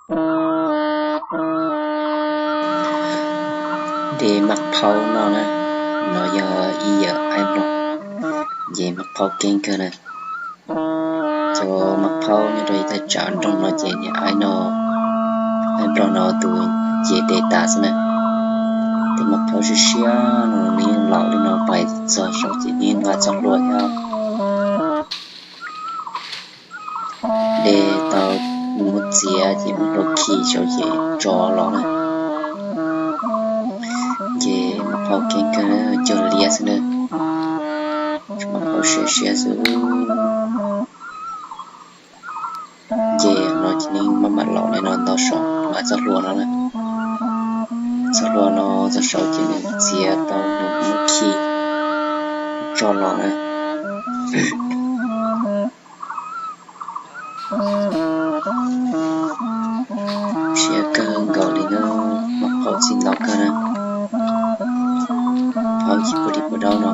De maj phaub no na, no yog ib yam aib nplooj, ces maj phaub keeb kawg na. Cov maj phaub nyob rau ib thaj tsam nroog no ces niag aib no, aib nplooj no tus ces de tas xwb na. Tej maj phaub siab siab no nws yeej laus li no pais txog saum ces yeej nqa txoj hlua thiab. De tau muab txiav ces muab hlua khi saum ces tso los na. Ces maj phaub keeb kawg, cog liab xwb na, maj phaub siab siab xwb. Ces no ces yeej maj mam laus li no ntau saum mas txoj hlua no na. Txoj hlua no txog saum ces nws txiav tau nws muab khi tso los na. Siab kawg nkaus li na, maj phaub txij ntau kawg na. Phaub tsis pub dib pub daub no.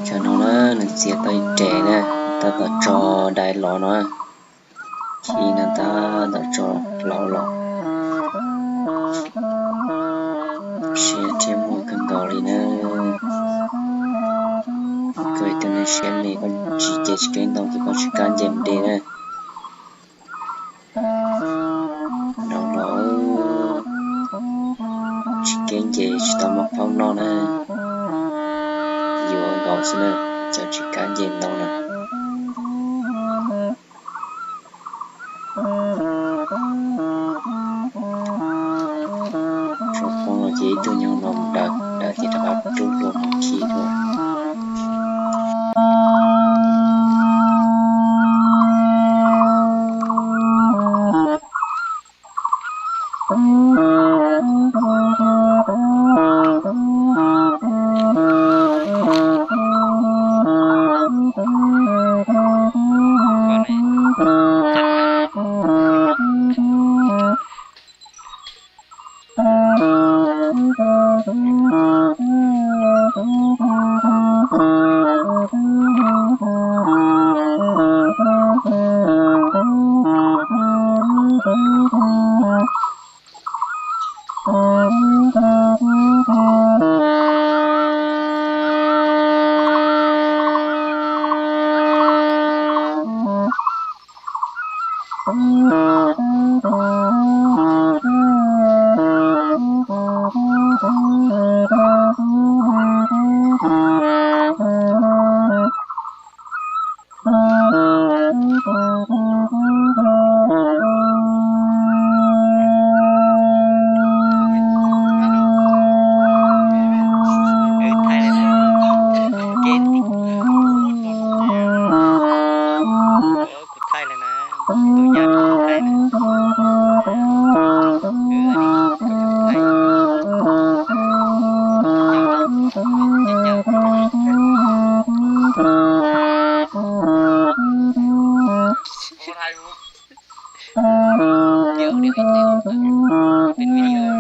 Tsam no na nws txiav tau ib rev na, tab tom tso dai los no. Khi no tab tom tso laus los. Siab thiab muaj kawg nkaus li na. Koj tus neeg siab me koj tsis cev tsis keeb ntoo ces koj tsis kam nce mus de na. Nov los tsis keeb nce tsis tau maj phaub noj na. Yuav nkaus xwb na, cov tsis kam nce ntoo na. Tsuas poob los ces ib tug nyoog no mus daws, daws ces rov qab rub hlua mus khi dua. Kuv thaij lawm na, tus nyab kuv thaij na. Wb thaij, audio, video, video.